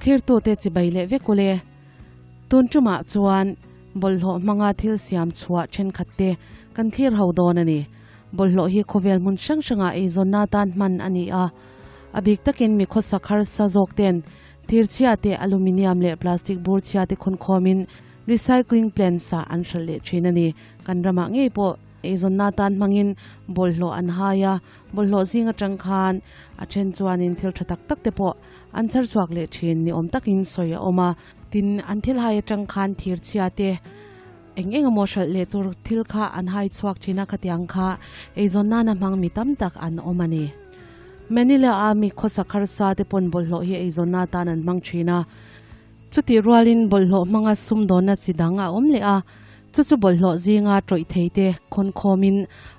Thirtute chibai leh vek ule. Tun tumah chuan bawlhhlawh hmanga thil siam chhuah thenkhat te kan thlir ho dawn a ni. Bawlhhlawh hi khawvel hmun hrang hrangah eizawnna atan hman a ni a. A bik takin mi khawsak harsa zawk ten thir chhia te aluminium leh plastic bur chhia te khunkhawmin recycling plants ah an hralh leh thin a ni. Kan ramah ngei pawh eizawnna atan hmangin bawlhhlawh an hai a, bawlhhlawh zing atang khan a then chuanin thil tha tak tak te pawh an chhar chhuak leh thin ni awm takin sawi a awm a. Tin, an thil hai atang khan thir chhia te eng eng emaw hralh leh tur thil kha an hai chhuak thin a, khatiang kha eizawn nana hmang mi tam tak an awm a ni. Manila a mi khawsak harsa te pawn bawlhhlawh hi eizawnna atan an hmang thin a. Chutih rualin bawlhhlawh hmanga sumdawnna chi dang a awm leh a, chu chu bawlhhlawh zinga tawih thei te khawnkhawmin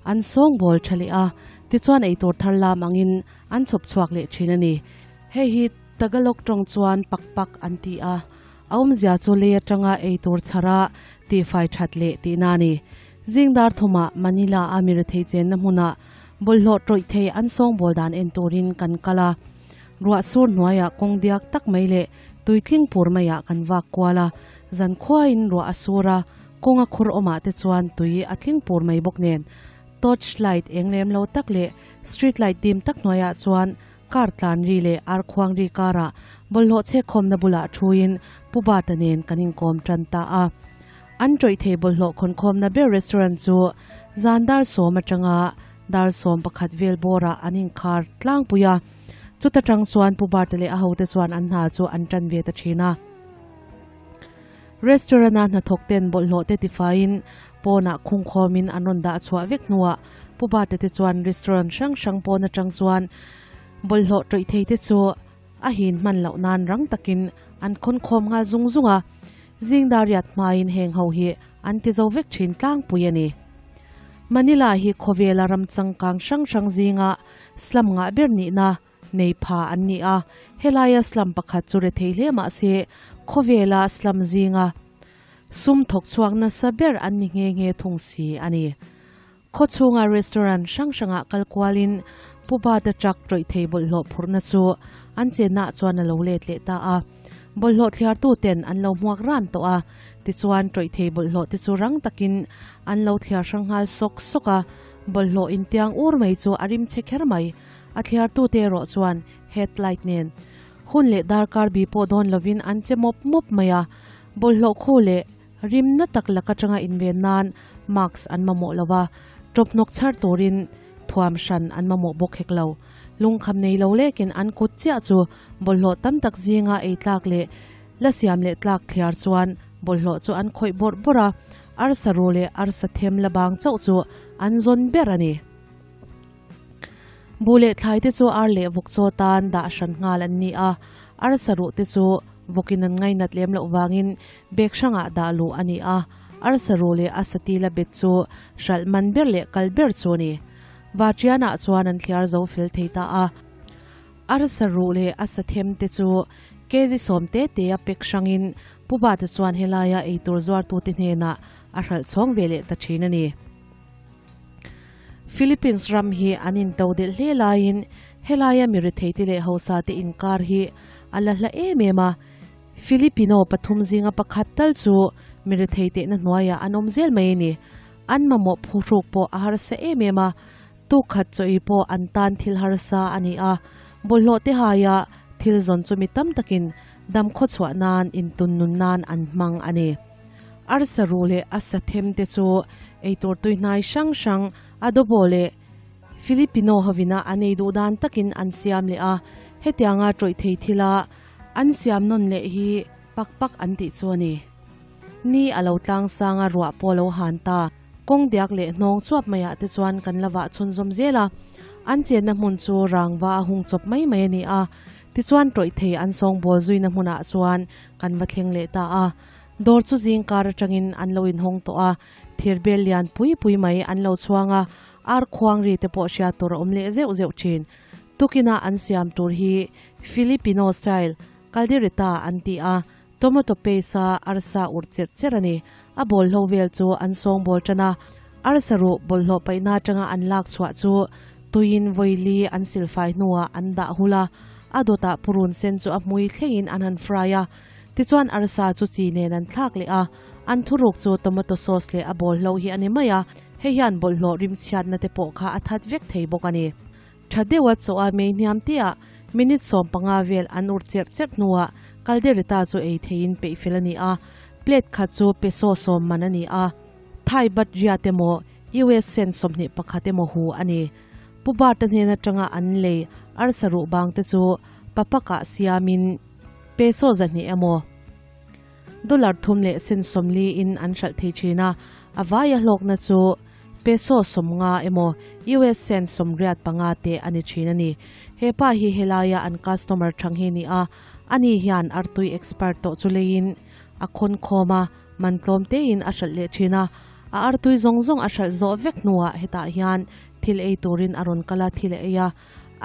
an sawngbawl tha leh a, tichuan eitur thar lam angin an chhawp chhuak leh thin a ni. Hei hi Tagalog tawng chuan pakpak an ti a, a awmzia chu lei atanga eitur chhara tihfai that leh tihna a ni. Zing dar thumah Manila a mirethei chenna hmunah bawlhhlawh tawih thei an sawngbawl dan en turin kan kal a, ruah sur hnuaiah kawng diak tak mai leh Tuitling pur maiah kan vak kual a, zan khuain ruah a sur a, kawnga khur awmah te chuan tui a tling pur mai bawk nen. Torch light eng lem lo tak leh street light dim tak hnuaiah chuan car tlan ri leh ar khuang ri karah bawlhhlawh chhekkhawmna bulah thuin Pu Bata nen kan inkawm tan ta a. An tawih thei bawlhhlawh khawnkhawmna ber restaurant chu zan dar sawm atanga dar 11 vel bawrah an inkhar tlangpui a. Chuta tang chuan Pu Barta leh a hote chuan an hna chu an tan ve ta thin a. Restaurant-a hnathawk ten bawlhhlawh te tifaiin pawnah khungkhawmin an rawn dah chhuah vek hnuah Pu Barta te chuan restaurant hrang hrang pawn atang chuan bawlhhlawh tawih thei te chu a hin hman loh nan rang takin an khawnkhawm nghal zung zung a. Zing dar riat hmain heng ho hi an ti zo vek thin tlangpui a ni. Manila hi khawvela ram changkang hrang hrang zinga Slum ngah ber nihna nei pha an ni a, helaia slum pakhat chu rethei hle mah se khawvela slum zinga sum thawk chhuak nasa ber an ni nghe nghe thung si a ni. Khaw chhunga restaurant hrang hrangah kal kualin Pu Bata truck tawih thei bawlhhlawh phurhna chu an chennaah chuan a lo let leh ta a. Bawlhhlawh thliartu ten an lo hmuak ran tawh a, tichuan tawih thei bawlhhlawh te chu rang takin an lo thliar hrang nghal sawk sawk a. Bawlhhlawh intiang ur mai chu a rim che kher mai. A thliartute erawh chuan headlight nen hun leh darkar bi pawh dawn lovin an che mawp mawp mai a. Bawlhhlawh khu leh rim na tak lak atanga inven nan mask an mamawh lo va, tawphnawk chhar turin thuam hran an mamawh bawk hek lo. Lungkham nei lo lekin an kut chiah chu bawlhhlawh tam tak zinga ei tlak leh la siam leh tlak thliar chuan bawlhhlawh chu an khawih bawrh bawrh a. Arsa ru leh arsa them la bang chauh chu an zawn ber a ni. Buh leh thlai te chu ar leh vawk chaw tan dah hran nghal an ni a, arsa ruh te chu vawkin an ngainat lem loh vangin bag hrangah dah luh a ni a, arsa ruh leh a sati la bet chu hralh man ber leh kal ber chu a ni. Vatrianah chuan an thliar zo fel thei ta a. Arsa ruh leh a sa them te chu kg sawm te te a pek hrangin Pu Bata chuan helaia eitur zuartute hnenah a hralh chhawng ve leh ta thin a ni. Philippines ram hi an into delh hle laiin helaia mi retheite leh hausa te inkar hi a la hla em em a. Filipino pathum zinga pakhat tal chu mi rethei tehna hnuaiah an awm zel mai a ni. An mamawh phuhruk pawh a harsa em em a. Tuk khat chaw pawh an tan thil harsa a ni a, bawlhhlawh te haia thil zawn chu mi tam takin dam khawchhuah nan intun nun nan an hmang a ni. Arsa ruh leh a sa them te chu eitur tuihnai hrang hrang adobo leh Filipino hovina an ei duh dan takin an siam leh a, hetianga tawih thei thila an siam nawn leh hi pak pak an tih chu a ni. Ni a lo tlang sang a ruah pawh a lo han ta. Kawng diak leh hnawng chuap maiah te chuan kan la vah chhunzawm zel a, an chenna hmun chu rangva a hung chawp mai mai a ni a, tichuan tawih thei an sawngbawl zuina hmunah chuan kan va thleng leh ta a. Dawr chu zing kar atangin an lo inhawng tawh a, thirbel lian pui pui mai an lo chhuang a, ar khuang ri te pawh hriat tur a awm leh zeuh zeuh thin. Tukina an siam tur hi Filipino style Caldereta an ti a, Tomato paste a arsa urh cherh cherh a ni. A bawlhlo vel chu an sawngbawl tan a, arsa ruh bawlhhlawh paihna atanga an lak chhuah chu tuiin vawili an silfai hnuah an dah hul a. A dawtah purun sen chu a hmui thlengin an han fry a, tichuan arsa chu chi nen an thlak leh a, an thuruk chu tomato sauce leh a bawlhlo hi a ni mai a, hei hian bawlhhlawh rimchhiatna te pawh kha a that vek thei bawk a ni. Tha deuha chaw a mei hniam teah minute 15 vel an ur cherh cherh hnuah kaldereta chu ei theiin peih fel a ni a, plate khat chu peso 10 man a ni a, Thai baht riat emaw US cent 21 emaw hu a ni. Pu Bart-a hnen atanga an lei arsa ruh bang te chu papakah siamin peso 200 emaw dollar thum leh cent 40 in an hralh thei thin a, a vaia hlawkna chu peso 50 emaw US cent 85 te a ni thin a ni. He pa hi helaia an customer thang hi a ni a, ani hian artui expert tawh chu leiin a khawn khawm a, Man tlawm tein a hralh leh thin a, a artui zawng zawng a hralh zawh vek hnuah hetah hian thil ei turin a rawn kal a, thil a ei a,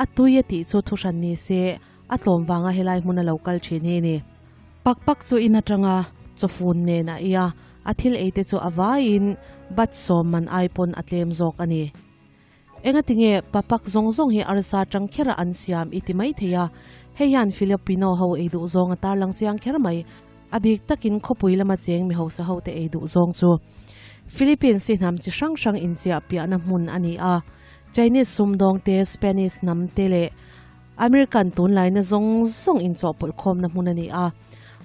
a tui a tih chu thuhran ni se a tlawm vanga helai hmuna lo kal thin hi a ni. Pak pak chu in atanga chawfun nen a ei a, a thil ei te chu a vaiin bat 10 man ai pawn a tlem zawk a ni. Engatinge papak zawng zawng hi arsa tang khera an siam i ti mai thei a, hei hian Filipino ho ei duh zawng a tarlang chiang kher mai. A bik takin khawpui lama cheng mi hausa ho te ei duh zawng chu Philippines hi hnam chi hrang hrang inchiah piahna hmun a ni a, Chinese sumdawng te, Spanish hnam te leh American tunlaina zawng zawng inchawhpawlh khawmna hmun a ni a.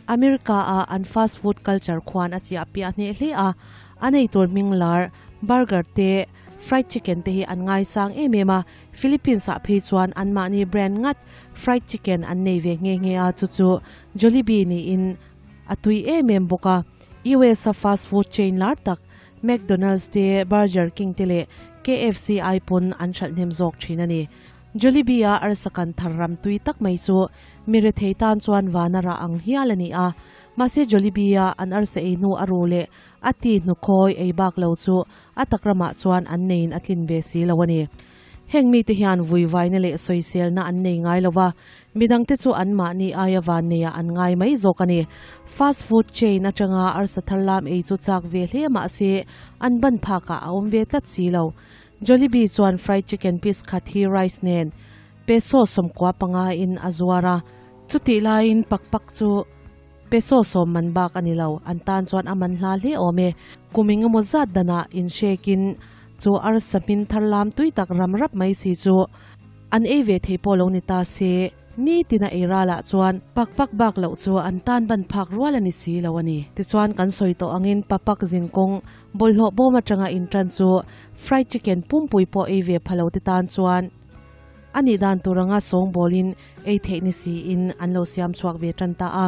America a an fast food culture khuan a chiah piah hneh hle a, an eitur hming lar burger te, Fried chicken te hi an ngaisang em em a, Philippines ah phei chuan anmahni brand ngat fried chicken an nei ve nghe nghe a, chu chu Jollibee niin a tui em em bawk a. US a fast food chain lar tak McDonald's te, Burger King te leh KFC ai pawn an hralh hnem zawk thin a ni. Jollibee a arsa kan thar ram tui tak mai chu mi rethei tan chuan vana rah ang hial a ni a, mahse Jollibee a an arsa ei hnu a ru leh a ti hnukhawi ei bak lo chu A tak ramah chuan an neiin a tlin ve si lo a ni. Heng mite hian vuivaina leh sawiselna an nei ngai lo va, midangte chu anmahni aia vanneiah an ngai mai zawk a ni. Fast food chain atanga arsa thar lam ei chu chak ve hle mah se an ban phakah a awm ve tlat si lo. Jollibee chuan fried chicken piece khat hi rice nen peso 95 in a zuar a, chutih laiin pak pak chu Peso 10 man bak a ni lo, an tan chuan a man hla hle awm e. Kum engemaw zat danah inhrekin chu arsa hmin thar lam tui tak ram rap mai si chu an ei ve thei pawh lo ni ta se, nitina ei ralah chuan pak pak bak loh chu an tan ban phak rual a ni si lo a ni. Tichuan kan sawi tawh angin papak zinkawng bawlhhlawh bawm atanga intan chu fried chicken pumpui pawh ei ve pha lo te tan chuan A nih dan tur anga sawngbawlin ei theih ni siin an lo siam chhuak ve tan ta a.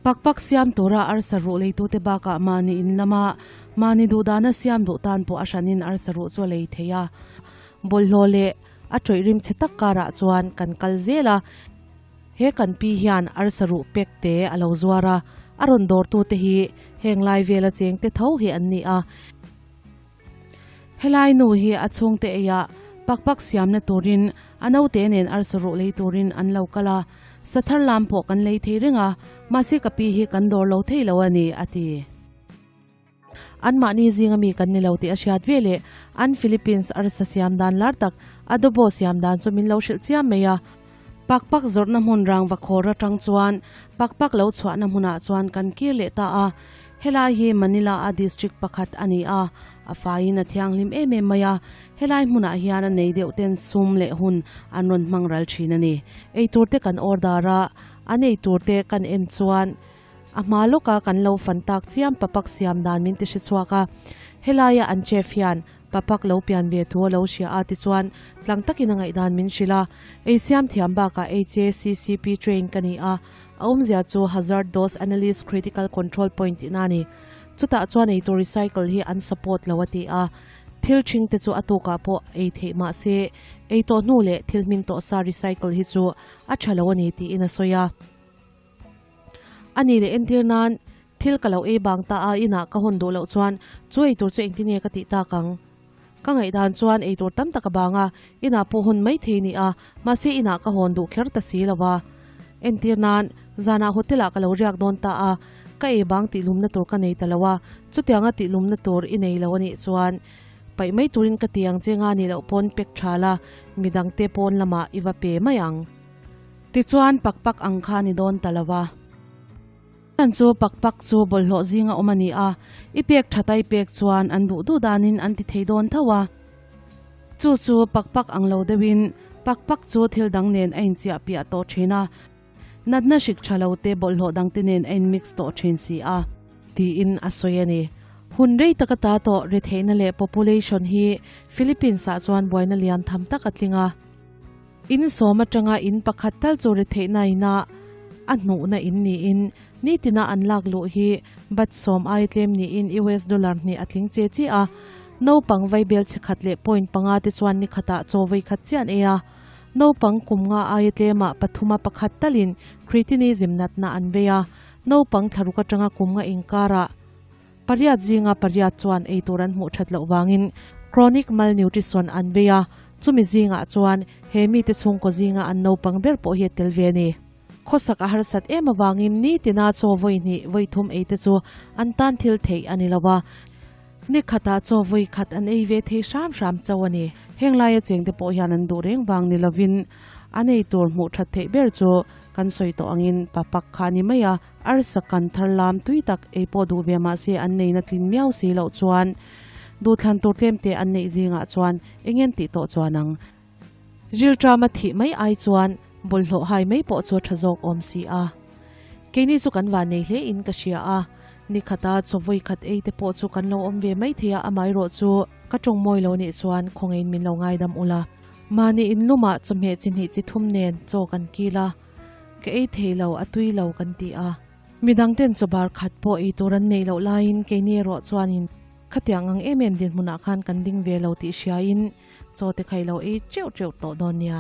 Pak pak siam tura arsa ruh leitute bakah mahni in lama mahni duhdana siam duh tan pawh a hranin arsa ruh chu a lei thei a. Bawlhhlawh leh a tawih rim chhe tak karah chuan kan kal zel a. He kan pi hian arsa ruh pek te a lo zuar a, a rawn dawrtute hi heng lai vela chengte tho hi an ni a. Helai nu hi a chhungte eiah pak pak siamna turin a naute nen arsa ruh lei turin an lo kal a, sa thar lam pawh kan lei thei reng a, mahse ka pi hi kan dawr lo thei lo a ni, a ti. Anmahni zinga mi kan ni lo tih a hriat ve leh an Philippines arsa siam dan lar tak adobo siam dan chu min lo hrilh chiam mai a. Pak pak zawrhna hmun rangva khawr atang chuan pak pak lo chhuahna hmunah chuan kan kir leh ta a. Helai hi Manila a district pakhat a ni a, a faiin a thianghlim em em mai a, helai hmunah hian a nei deuh ten sum leh hun an rawn hmang ral thin a ni. Eitur te kan order a, an eitur te kan en chuan a hma lawka kan lo fan tak chiam papak siam dan min ti hre chhuak a, helaia an chef hian papak lo pian ve thu a lo hria a tichuan tlang takin a ngaihdan min hrilh a, ei siam thiam bakah HACCP train ka ni a, A awmzia chu Hazard Dose Analyst Critical Control Point tihna a ni. Chutah chuan eitur recycle hi an support lo a ti a. Thil ṭhing te chu a tukah pawh ei theih mah se, ei tawh hnu leh thil hmin tawh sa recycle hi chu a ṭha lo a ni tiin a sawi a. A ni leh entir nan thil ka lo ei bang ta a, inah ka hawn duh loh chuan chu eitur chu engtin nge ka tih tak ang? Ka ngaihdan chuan eitur tam tak a bang a, inah pawh hawn mai thei ni a, mahse inah ka hawn duh kher ta si lo va. Entir nan, zanah hotel-ah ka lo riak dawn ta a, ka ei bang tihlumna tur ka nei ta lo a, chutianga tihlumna tur i nei lo a nih chuan paih mai turin ka ti ang che nga nih loh pawn pek tha la, midangte pawn lamah i va pe mai ang. Tichuan pakpak ang kha ni dawn ta lo va. Chan chu pakpak chu bawlhhlawh zinga awm a ni a, i pek that a i pek chuan an duh duh danin an ti thei dawn tho a. Chu chu pakpak ang lo deuhin pakpak chu thil dang nen a inchiah piah tawh thin a, natna hrik tha lo te bawlhhlawh dangte nen a in mix tawh thin si a. Tiin a sawi a ni. Hun rei taka ta tawh retheihna leh population hi Philippines ah chuan buaina lian tham tak a tling a. In sawm atanga in pakhat tal chu retheihna ina a hnuhna in niin nitina an lak luh hi bat sawm aia tlem niin US dollar hnih a tling che che a. Naupang vaibel chhe khat leh point panga te chuan ni khatah chaw vei khat chiah an ei a. Naupang kum nga aia tlemah pathuma pakhat talin cretinism natna an vei a. Naupang thlaruk atanga kum nga inkarah Pariat zinga pariat chuan eitur an hmuh that loh vangin chronic malnutrition an vei a, chumi zingah chuan he mite chhungkaw zinga an naupang ber pawh hi a tel ve a ni. Khawsak a harsat em avangin nitina chaw vawi hnih vawi thum ei te chu an tan thil theih a ni lo a, ni khatah chaw vawi khat an ei ve thei hram hram chauh a ni. Heng laia chengte pawh hian an duh reng vang ni lovin an eitur hmuh that theih ber chu kan sawi tawh angin papak kha a ni mai a. Arsa kan thar lam tui tak ei pawh duh ve mahse an neina tlin miau si loh chuan duhthlan tur tlem te an neih zingah chuan eng en tih tawh chuan ang. Rilṭam a thih mai ai chuan bawlhhlawh hai mai pawh chu a ṭha zawk awm si a. Keini chu kan van nei hle in ka hria a, ni khata chaw vawi khat ei te pawh chu kan lo awm ve mai thei a, amaherawh chu ka ṭawng mawi lo nih chuan khawngain min lo ngaidam ula. Mahni inlumah chawhmeh chi hnih chi thum nen chaw kan kil a. Ka ei thei lo, a tui lo kan ti a. Midang ten chaw bar khat pawh ei tur an neih loh laiin keini erawh chuanin khatiang ang em em dinhmunah khan kan ding ve lo tih hriain chaw te kha i lo ei teuh teuh tawh dawn nia.